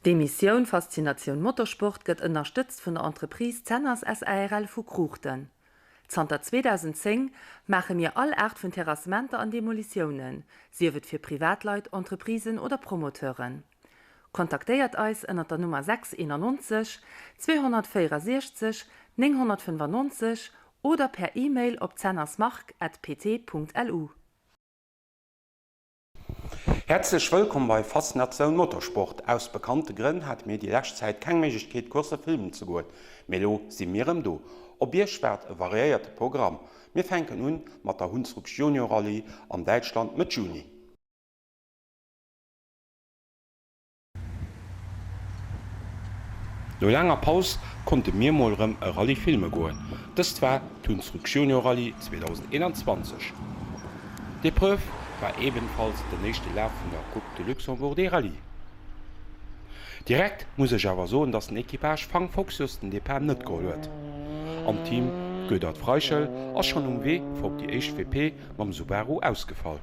D'Emissioun Faszinatioun Motorsport gëtt ënnerstëtzt vun der Entreprise Zenners SARL vu Kruuchten. Zanter 2010 maache mir all Aart vun Terrassementer an Demolitiounen, sief et fir Privatleit, Entreprisen oder Promoteuren. Kontaktéiert eis ënnert der Nummer 6 91 264 995 oder per E-Mail op zennersmarc at pt.lu. Häerzlech wëllkomm bei Faszinatioun Motorsport. Aus bekannte Grënn hate mir déi lescht Zäit keng Méiglechkeet Coursse filmen ze goen, mee elo si mir erëm do. Op iech waart e variéierte Programm. Mir fänken un mat der Hunsrück Junior Rallye an Däitschland Mëtt Juni. No laanger Paus konnte mir mol rëm e Rallye filme goen. Dëst war d'Hunsrück Junior Rallye 2021. D'Epreuve war ebenfalls den éischte Laf vun der Coupe de Luxembourg des Rallyes. Direkt muss ech awer soen, dass den Equipage Fang Foxius den Depart net geholl huet an d'Team Goedert-Freichel ass schonn um Wee fir op déi éischt WP mam Subaru ausgefall.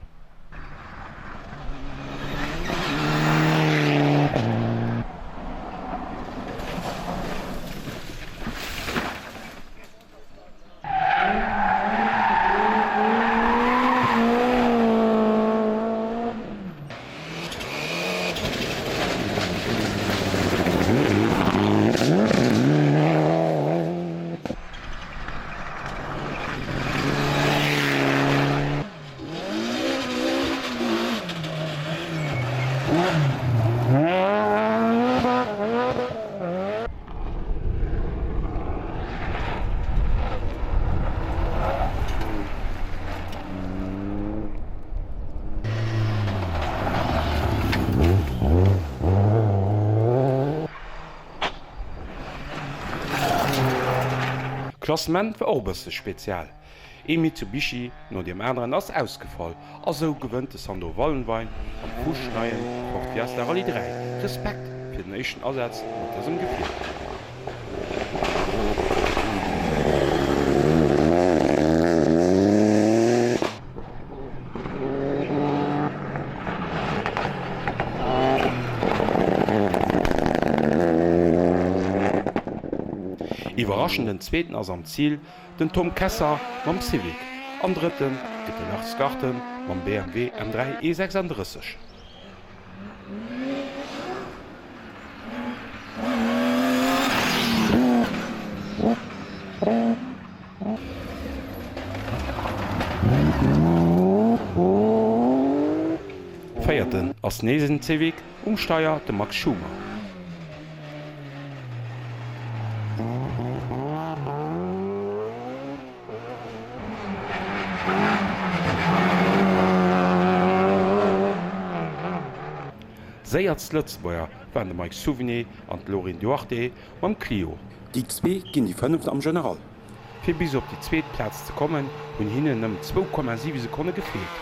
D'Klassement war och e bësse spezial. Ee Mitsubishi no deem aneren ass ausgefall a sou gewënnt de Sandro Wallenwein mam fuschneie Ford Fiesta Rallye 3. Respekt fir den éischten Asaz mat dësem Gefier. Iwwerraschenden Zweeten ass am Zil Den Tom Kessar mam Civic an Drëtte gëtt de Lars Garten mam BMW M3 E36. Véierten ass nees en Civic, um Steier de Max Schumer. Séierst Lëtzebuerger waren de Mike Souvigné an d'Laurine Duarte mam Clio. Déi zwee ginn déi fënneft am General. Fir bis op déi zweet Plaz ze kommen, hunn hinnen nëmmen 2,7 Sekonne gefeelt.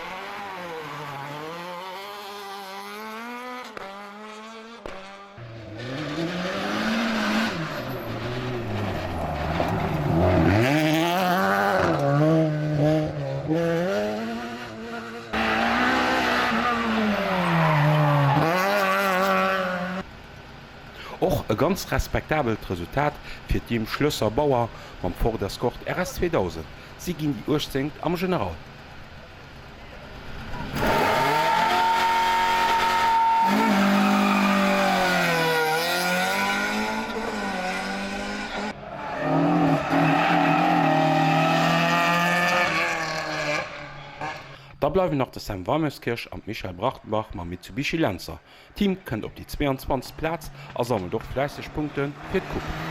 Och e ganz respektabelt Resultat fir d'Team Schlösser-Bauer mam Ford Escort RS 2000. Si ginn déi Uechtzéngt am General. Da bleiwen nach de Sam Weimerskirch an d'Michèle Brachtenbach mam Mitsubishi Lancer. D'Team kënnt op déi 22. Plaz a sammelt och fläisseg Punkte fir d'Coupe.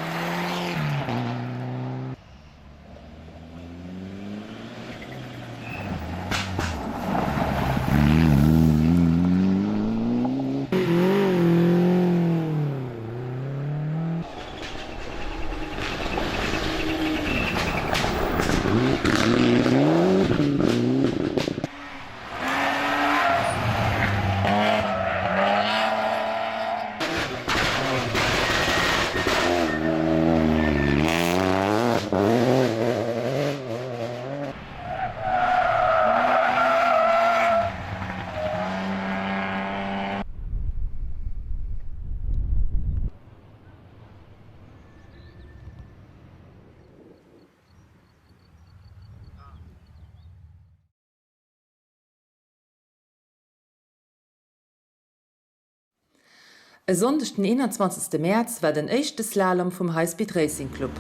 E Sonndeg den 21 Mäerz war den éischte Slalom vum High Speed Racing Club.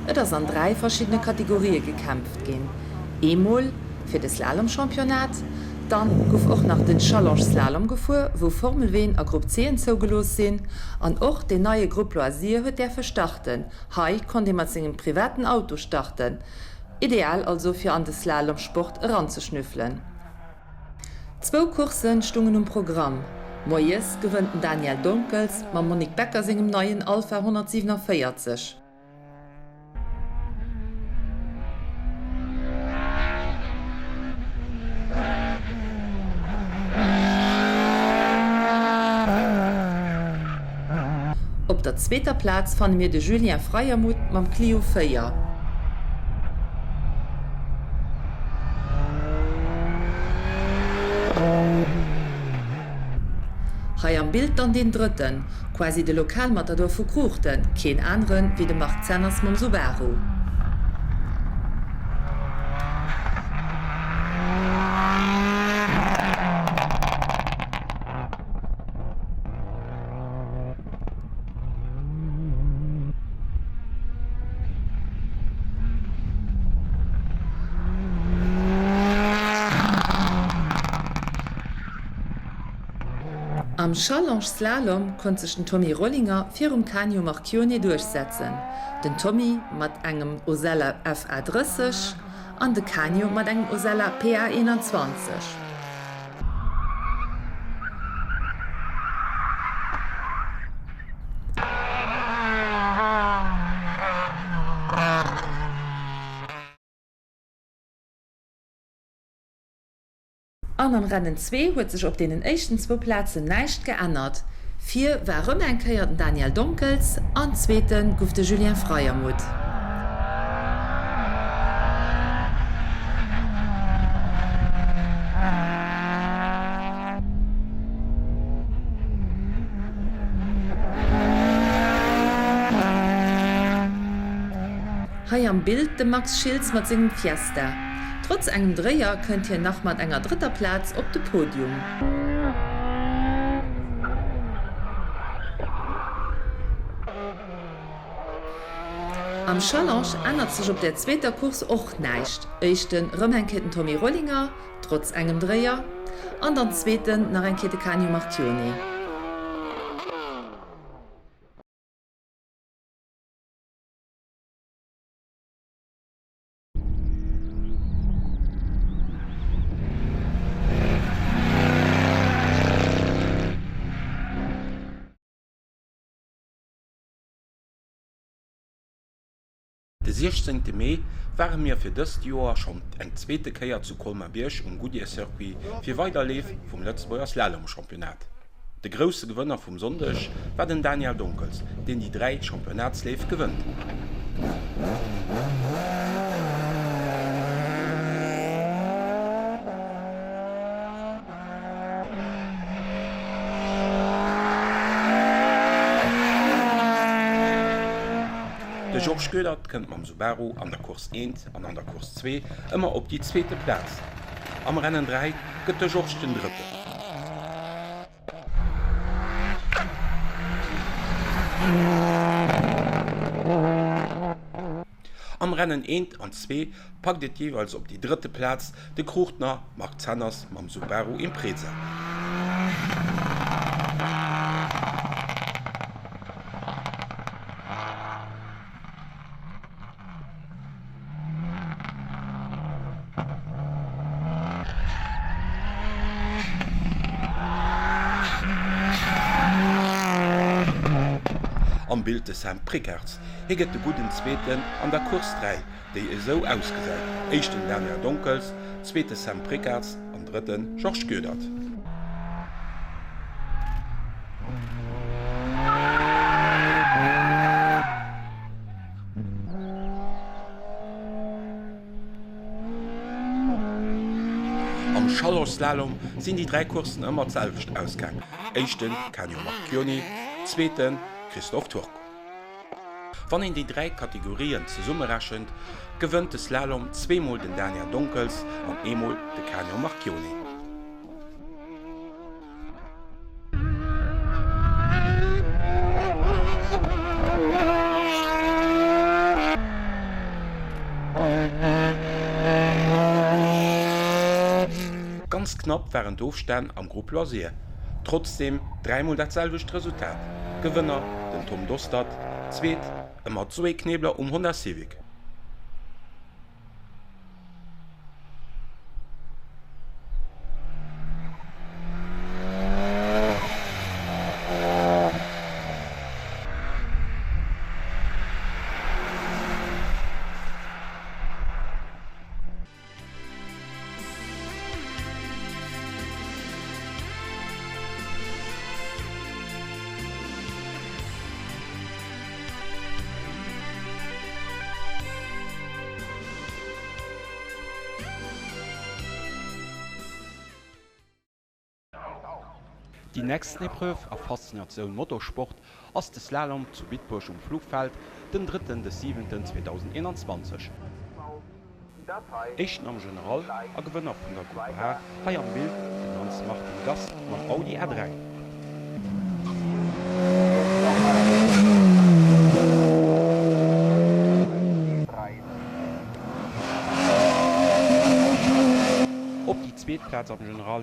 Et ass an 3 verschiddene Kategorië gekämpft ginn, eemol fir de Slalom-Championnat, dann guff och nach den Challenge Slalom gefuer, wou Formelween a Grupp C'en zougelooss sinn, an och deen neie Grupp Loisir huet däerfe starten. Hei konnt ee mat sengem privaten Auto starten, ideal also fir an de Slalom-Sport eranzeschnüffelen. Zwou Courssen stungen um Programm. Moies gewënnt den Daniel Donkels mam Monique Becker sengem neien Alfa 147. Op der zweeter Plaz fanne mir de Julien Freyermuth mam Clio 4. Hei am Bild dann deen drëtten, quasi de Lokalmatador vu Kruuchten, keen aneren wéi de Marc Zenners mam Subaru. Am Challenge Slalom konnt sech den Tommy Rollinger virum Canio Marchione duerchsetzen. Den Tommy mat engem Osella FA 30 an de Canio mat engem Osella PA 21. An am Rennen zwee huet sech op deenen éischten zwou Plazen näischt geännert. Vir war erëm eng Kéier den Daniel Donkels an Zweete guff de Julien Freyermuth. Hei am Bild de Max Schiltz mat sengem Fiesta. Trotz engem Dréier kënnt hien nach mat enger drëtter Plaz op de Podium. Am Challenge ännert sech op der zweeter Course och näischt, Éischten rëm eng Kéier den Tommy Rollinger, trotz engem Dréier, an dann Zweeten nach eng Kéier de Canio Marchioni. De 16 Mee ware mir fir dëst Joer schonn eng zweete Kéier zu Colmar-Bierg um Goodyear Circuit fir weider Leef vum Lëtzebuerger Slalom-Championnat. De grousse Gewënner vum Sonndeg war den Daniel Donkels, deen déi 3 Championnatsleef gewënnt. De Georges Goedert kënnt mam Subaru an der Course 1 an an der Course 2 ëmmer op déi zweete Plaz. Am Rennen 3 gëtt de Georges den Drëtten. Am Rennen 1 an 2 packt et jeeweils op déi drëtte Plaz de Kruuchtener Marc Zenners mam Subaru Impreza. Am Bild de Sam Prickaerts, hie gëtt de gudden Zweeten an der Course 3, déi esou ausgesäit, Éischten Daniel Donkels, Zweete Sam Prickaerts an Drëtte Georges Goedert. Am Challenge-Slalom sinn déi 3 Courssen ëmmer d'selwecht ausgaang, Éischten Canio Marchioni, Zweeten Christophe Turco. Wann een déi 3 Kategorien zesummerechent, gewënnt de Slalom zweemol den Daniel Donkels an eemol de Canio Marchioni. knapp waren d'Ofstänn am Grupp Loisir, trotzdeem dräimol dat selwecht Resultat, Gewënner den Tom Dostert, Zweet ëmmer d'Zoé Knebler um Honda Civic. Déi nächsten Epreuve a Faszinatioun Motorsport ass de Slalom zu Bitburg um Flugfeld den drëtten des siwenten 2021. Éischten am General a Gewënner vun der Gruppe H, hei am Bild den Hans Martin Gast mam Audi A3. Op déi zweet Plaz am General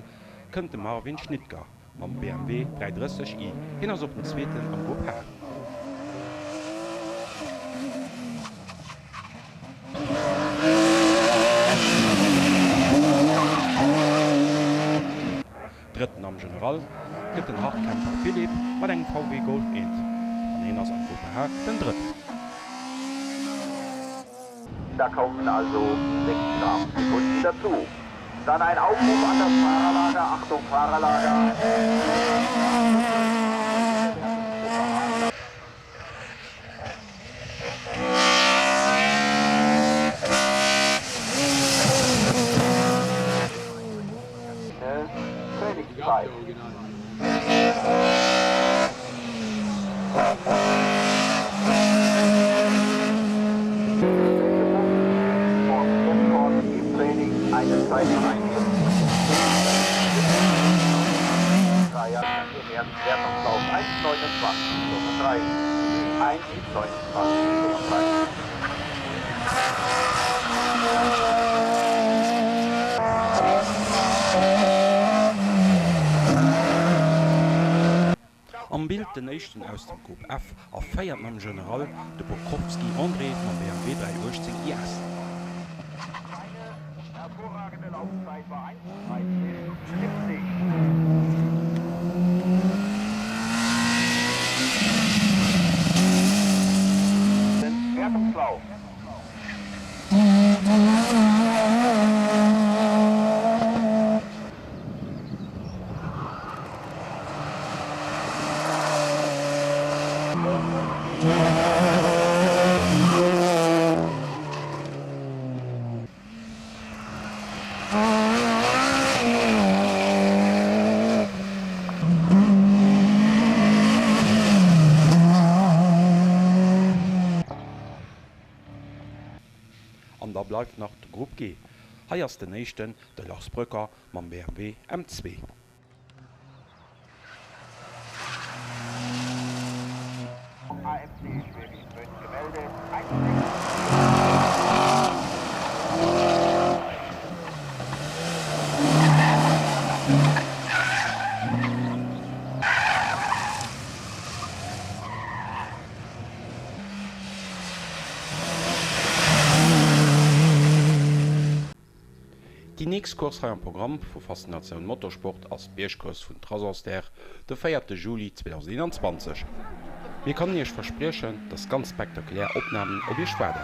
kënnt de Marvin Schnitger. Mam BMW 330 i. Hien ass och den Zweeten am Grupp H. Drëtten am General gëtt den Hartkämper Philippe mat engem VW Golf 1 an hien ass am Gruppe H den Drëtten. Da kommen also 6 Strafsekunden dazu. Dann ein Aufruf an das Fahrerlager. Achtung Fahrerlager. Trainingszeit. Am Bild den éischten aus dem Grupp F a véierten am General, de Borkowski André mam BMW 318 IS. An da bleift nach de Grupp G. Hei ass den éischten de Lars Bröcker mam BMW M2. Déi nächst Course hei am Programm vu Faszinatioun Motorsport ass d'Biergcourse vun Trasonsterre de 4 Juli 2021. Mir kannen iech verspriechen, dass ganz spektakulär Opnamen op iech waarden.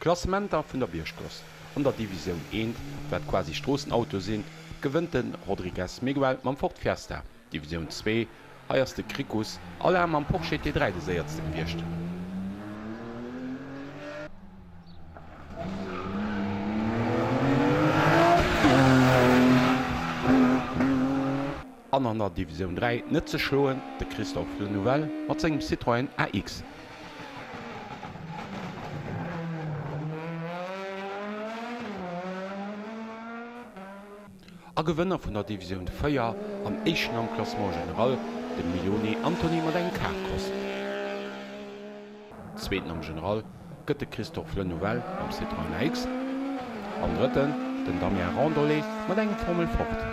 D'Klassementer vun der Biergcourse an der Divisioun eent, wat quasi Stroossenautoe sinn, gewënnt de Rodrigues Miguel mam Ford Fiesta. Divisioun zwee, hei ass de Krickus Alain mam Porsche T3 de séierste gewiescht. An an der Divisioun 3 net ze schloen, de Christophe Lenouvel mat sengem Citroën AX. A Gewënner vun der Divisioun 4 an éischten am Classement général, de Milioni Antony mat engem Kartcross. Zweeten am General gëtt de Christophe Lenouvel mam Citroën AX an Drëtten den Damien Randolé mat engem Formel Ford.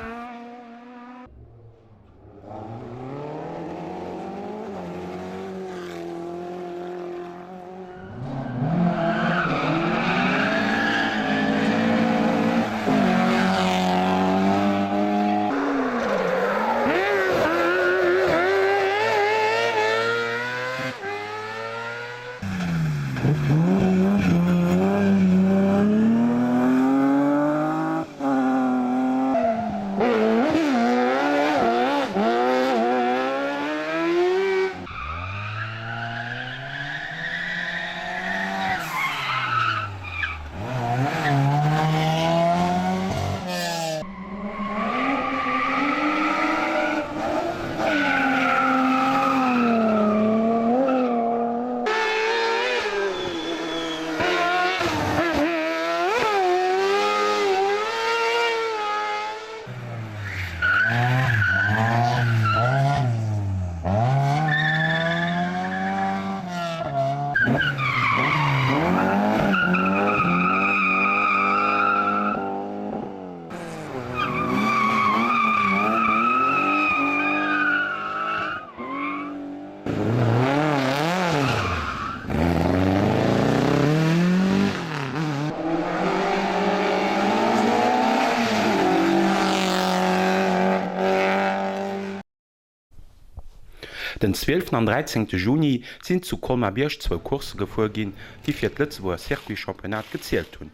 Den 12 an 13 Juni sinn zu Colmar-Bierg zwou Coursse gefuer ginn, déi fir d'Lëtzebuerger Circuit-Championnat gezielt hunn.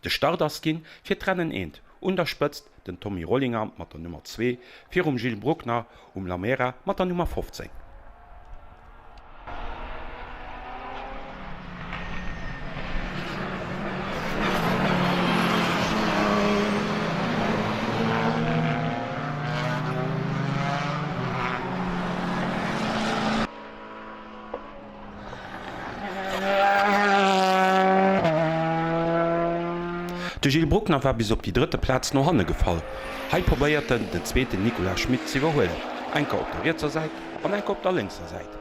De Start ass ginn fir d'Rennen eent, un der Spëtzt den Tommy Rollinger mat der Nummer 2, virum Gilles Bruckner um Lamera mat der Nummer 15. De Gilles Bruckner war bis op déi drëtte Plaz no hanne gefall. Hei probéiert en, den zweeten Nicolas Schmit z'iwwerhuelen, enker op der rietser Säit an enker op der lénkser Säit.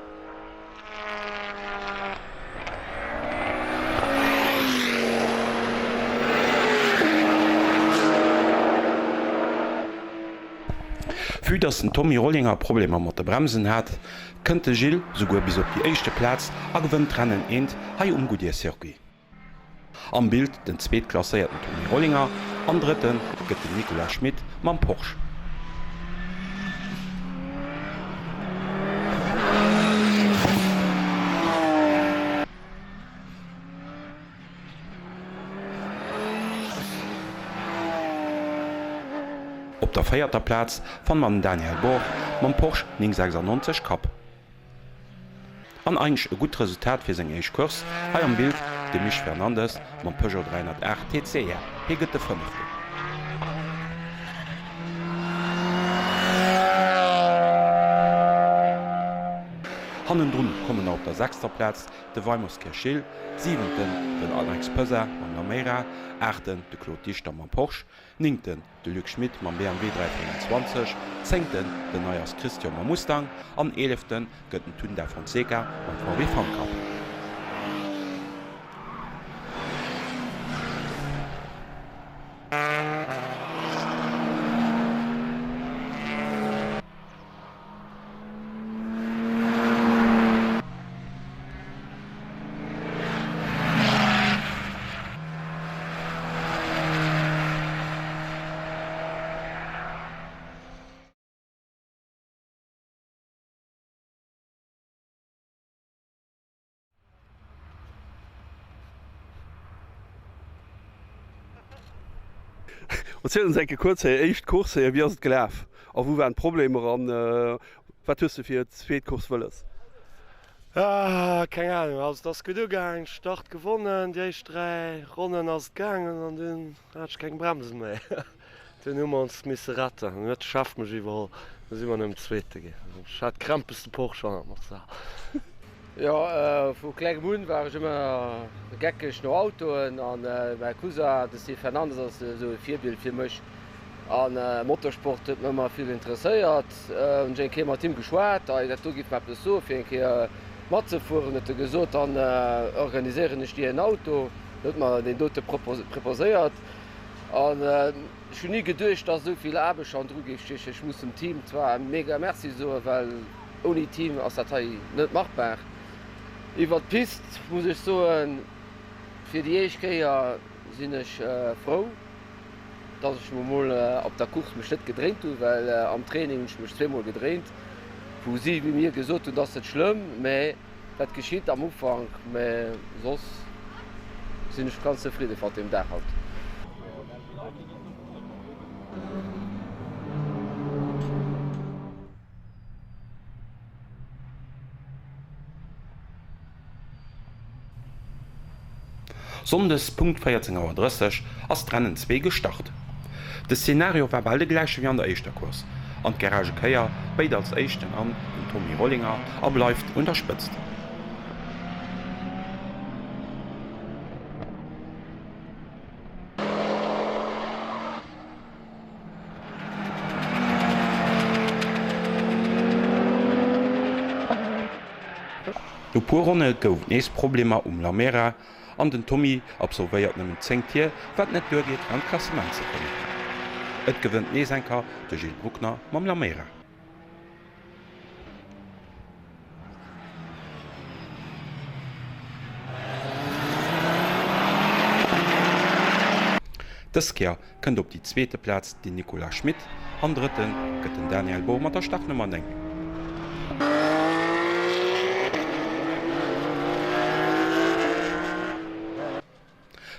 Vue dass den Tommy Rollinger Problemer mat de Bremsen hat, kënnt de Gilles souguer bis op déi éischte Plaz a gewënnt d'Rennen eent hei um Goodyear Circuit. Am Bild den zweetklasséierten Tommy Rollinger an drëtte gëtt den Nicolas Schmit mam Porsche. Op der véierter Plaz fanne mer den Daniel Borg mam Porsche 996 Cup. An eigentlech e gutt Resultat fir seng éischt Course. Hei am Bild de Mich Fernandes mam Peugeot 308 TCR, hie gëtt de Fënneften. Hannendrun kommen nach op der sechster Plaz de Weimers Gilles, siwenten den Alex Pöser mam Lameira, aachten de Claude Dichter mam Porsche, néngten de Luc Schmit mam BMW 325, zéngten den Neiers Christian mam Mustang an eeleften gëtt den Tun Da Fonseca mam VW Fun Cup. Erziel ons eng Kéier kuerz déi éischt Course, wéi ass et gelaf a wou waren d'Problemer an wat hues de fir d'zweet Course wëlles? Ah, keng Ahnung, also et ass gutt ugaang, Start gewonnen, déi éischt 3 Ronnen ass et gaangen an dunn hat ech keng Bremsen méi. Dunn hu mer ons misse retten, dunn huet de Chef mech iwwerholl, du si mer nëmmen Zweete ginn. Ech hat Krämpes de Porsche hannert mer ze halen. Jo, vu klengem un war ech ëmmer geckeg no Autoen an mäi Cousin, de Steve Fernandes, ass esou e Virbild fir mech. An Motorsport huet mech ëmmer vill interesséiert. Hunn ech eng Kéier mat him geschwat, hei dat do géif mer eppes soen, fir eng Kéier matzefueren. Huet e gesot, dann organiséieren ech dir en Auto. Huet mer deen dote proposéiert. An ech hunn ni geduecht, dass esou vill Aarbecht hannendru géif stiechen. Ech muss dem Team zwar mega Merci soen, well ouni Team ass dat hei net machbar. Iwwert d'Pist muss ech soen, fir déi éischt Kéier sinn ech frou, dass ech emol op der Course mech net gedréint hunn, well am Training hunn ech mech zweemol gedréint, wou si mir gesot hunn, dat ass net schlëmm, mä Dat geschitt am Ufank, mä soss sinn ech ganz zefridde mat deem Dag haut. Sonndes Punkt 14 Auer 30 ass d'Rennen 2 gestart. De Szenario war bal de gläiche wéi an der éischter Course. An d'Garage Kéier béit als éischten an den Tommy Rollinger a bleift un der Spëtzt. No puer Ronne gouf et nees Problemer um Lamera an den Tommy absolvéiert nëmmen 10 Tier, wat net duergeet fir an d'Klassement ze kommen. Et gewënnt nees eng Kar de Gilles Bruckner mam Lamera. Dës Kéier kënnt op déi zweete Plaz den Nicolas Schmit an drëtte gëtt den Daniel Bohr mat der Startnummer 9.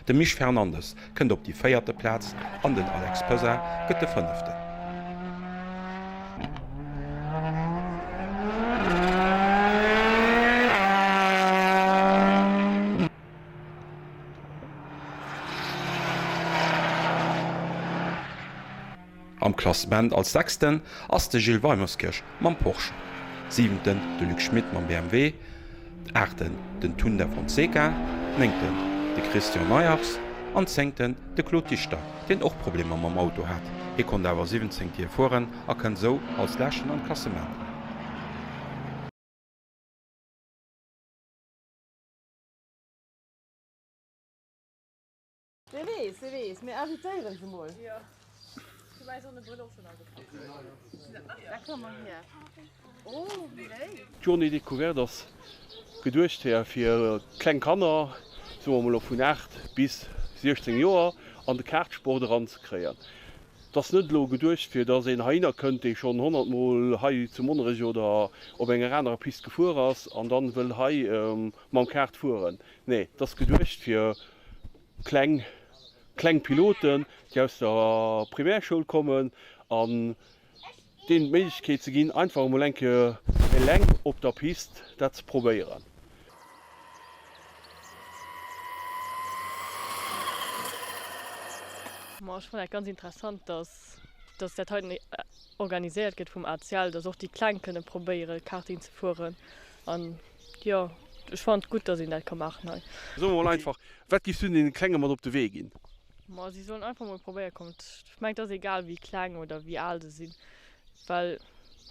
De Mich Fernandes kënnt op déi véierte Plaz an den Alex Pösa gëtt de fënneften. Am Klassement als Sechsten ass de Gilles Weimerskirch mam Porsche, Siwenten de Luc Schmit mam BMW, Aachten den Tun da Fonseca, Néngten de Christian Meyers an Zéngten de Claude Dichter, deen och Problemer mam Auto hat. Hie konnt awer 17 Tier fueren a kënnt sou als Leschten an d'Klassement. Wee weess, wee weess, mir invitéieren se mol. Jo, ech hu mäi Sonnebrëll och schonn agepackt. Da komm mol hier. Oh, wéi léif! D'Journée découverte ass geduecht fir kleng Kanner, soe mer mol vun 8 bis 16 Joer, an de Kartsport eranzekréien. Et ass net elo geduecht fir dass een heihinner kënnt, dee schonn 100 mol hei zu Monnerech oder op enger anerer Pist gefuer ass an dann wëll hei mam Kart fueren. Nee, et ass geduecht fir kleng, kleng Piloten, déi aus der Primärschoul kommen an deenen d'Méiglechkeet ze ginn, einfach emol eng Kéier eleng op der Pist dat ze probéieren. Ma ech fannen dat ganz interessant, dass, dass dat heiten organiséiert gëtt vum ACL, dass och déi Kleng kënne probéiere Karting ze fueren an Jo, ech fannen et gutt, dass een dat ka maachen hei. Soe mer mol einfach, wat giffs du deene Klenge mat op de Wee ginn? Ma si sollen einfach mol probéiere kommen. Ech mengen, et ass egal wéi kleng oder wéi al se sinn, well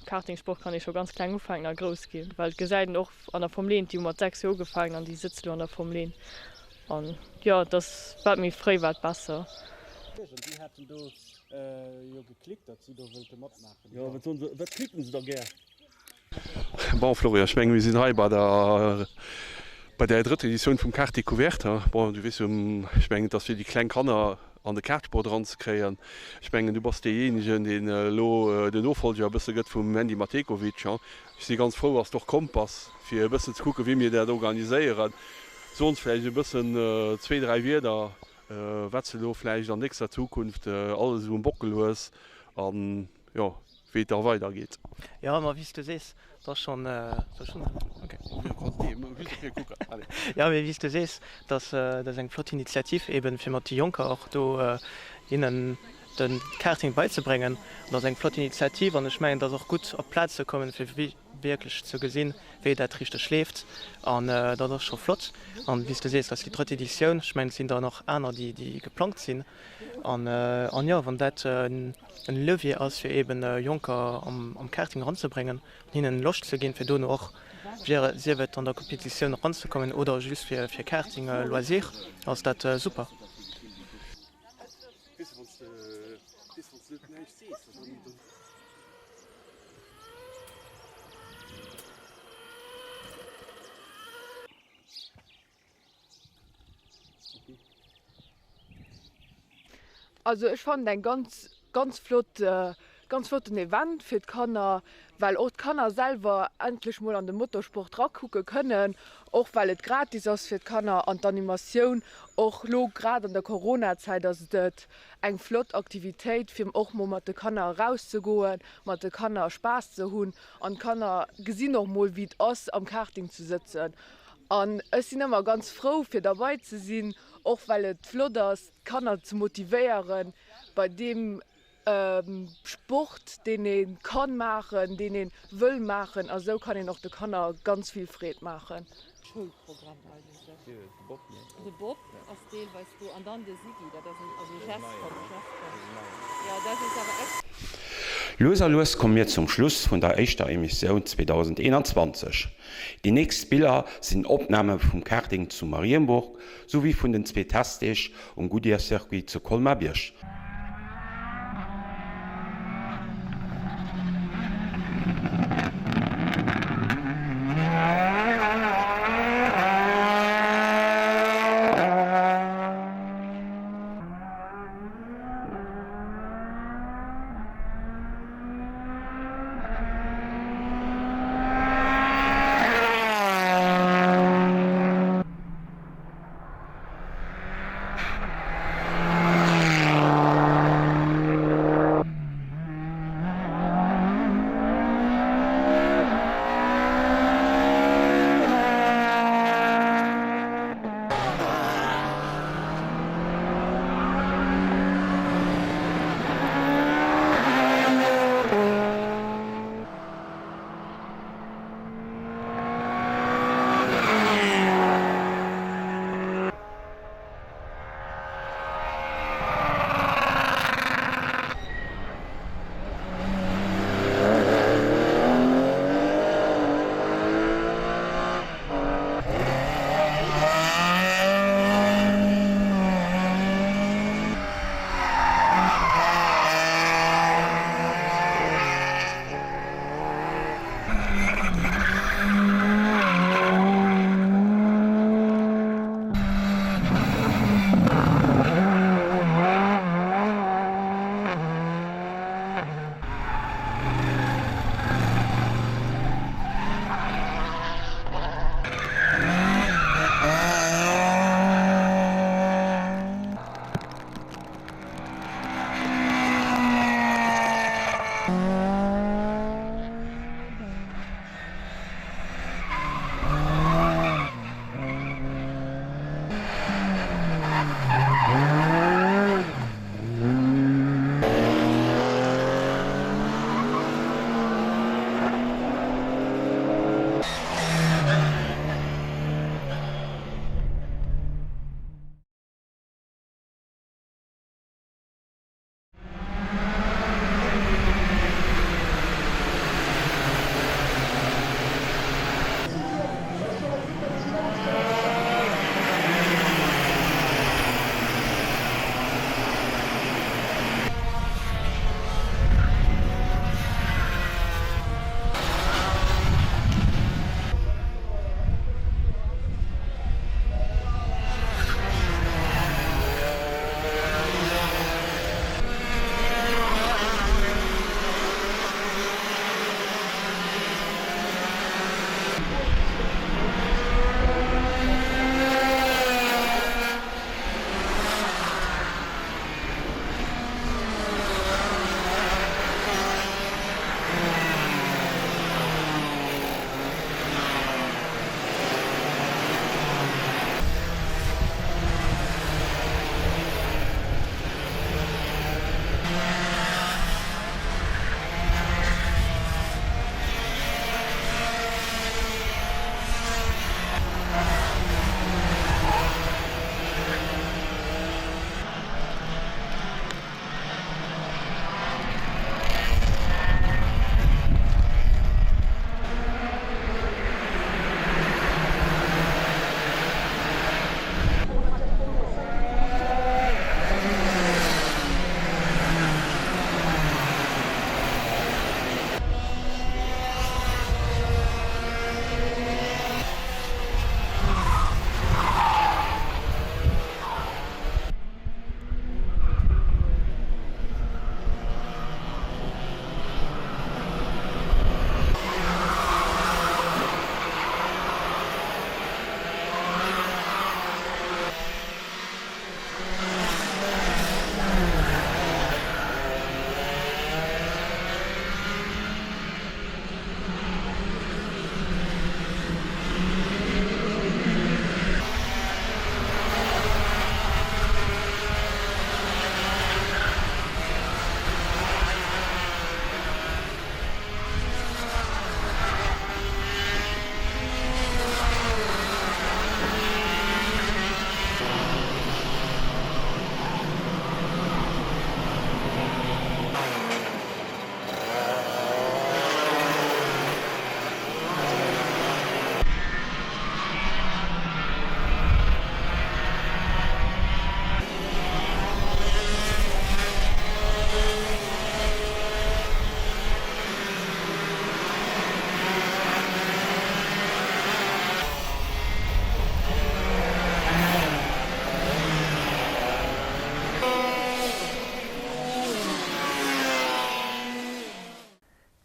Kartingsport kann ee scho ganz kleng ufänken a grouss ginn, well et gesäit een och an der Formel 1, déi hu mat 6 Joer ugefaangen an déi sëtze lo an der Formel 1. An jo, et ass wat méi fréi, wat besser. Déi haten do jo geklickt, datt si do wëllte matmaachen. Jo, wat soen se, wat klicken se da gär? Bon Florian, ech mengen mir sinn hei bei der bei der drëtter Editioun vum Kart Découverte. Bon, du weess jo, ech mengen et ass fir déi kleng Kanner an de Kartsport eranzekréien. Ech mengen du bass deejéinegen deen elo den Nofolger e bësse gëtt vum Andy Matekovic. Ech si ganz frou, dass de och komm bass fir e bëssen ze kucken wéi mir dat organiséieren. So ons vläicht e bëssen zwee, dräi Wierder. wat s de elo vläicht an nächster Zukunft alles esou um Bockel hues an jo, wéi et da weidergeet. Jo, ma wéi s du sees, dat ass schonn, dat ass schonn, ok. Jo, mee wéi s du sees, dat ass eng flott Initiativ eeben, fir mat de Jonker och do hinnen de Karting beizebréngen. An dat ass eng flott Initiativ an ech mengen, et ass och gutt op d'Plaz ze kommen, fir wierklech ze gesinn, wéi dat richteg leeft. An dat ass scho flott. An wéi s du sees, dat ass déi drëtt Editioun. Ech mengen, et sinn der nach aner, déi geplangt sinn. An jo, wann dat en Levier ass, fir eeben Jonker am Karting eranzebréngen an hinnen Loscht ze ginn, fir dono och, sief et an der Competitioun eranzekommen oder just fir Karting Loisir, ass dat super. Also ech fannen eng ganz ganz flott ganz flotten Event fir d'Kanner, well och d'Kanner selwer endlech mol an de Motorsport rakucke kënnen, och well et gratis ass fir d'Kanner an d'Animatioun och lo grad an der Coronazäit ass et eng flott Aktivitéit fir och mol mat de Kanner erauszegoen, mat de Kanner Spaass ze hunn an d'Kanner gesinn och mol wéi et ass am Karting ze sëtzen an ech sinn ëmmer ganz frou fir derbei ze sinn, och well et flott ass d'Kanner ze motivéieren bei deem Sport deen ee kann maachen, deen ee wëll maachen a sou kann een och de Kanner ganz vill Freed maachen. Schoulprogramm eigentlech. De Bob ass deelweis do an dann de Siggy, dat ass en, also Gescom, Gescom, jo dat ass awer ex. Lues a lues komme mir zum Schluss vun der éischter Emissioun 2021. Déi nächst Biller sinn Opname vum Karting zu Marienburg souwéi vun den zwee Testdeeg um Goodyear Circuit zu Colmar-Bierg.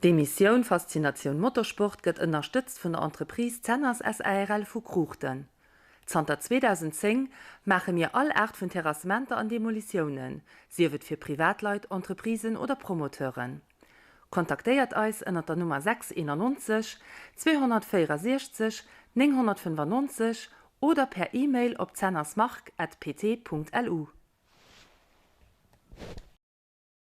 D'Emissioun Faszinatioun Motorsport gëtt ënnerstëtzt vun der Entreprise Zenners SARL vu Kruuchten. Zanter 2010 maache mir all Aart vun Terrassementer an Demolitiounen, sief et fir Privatleit, Entreprisen oder Promoteuren. Kontaktéiert eis ënnert der Nummer 6 91 264 995 oder per E-Mail op zennersmarc at pt.lu.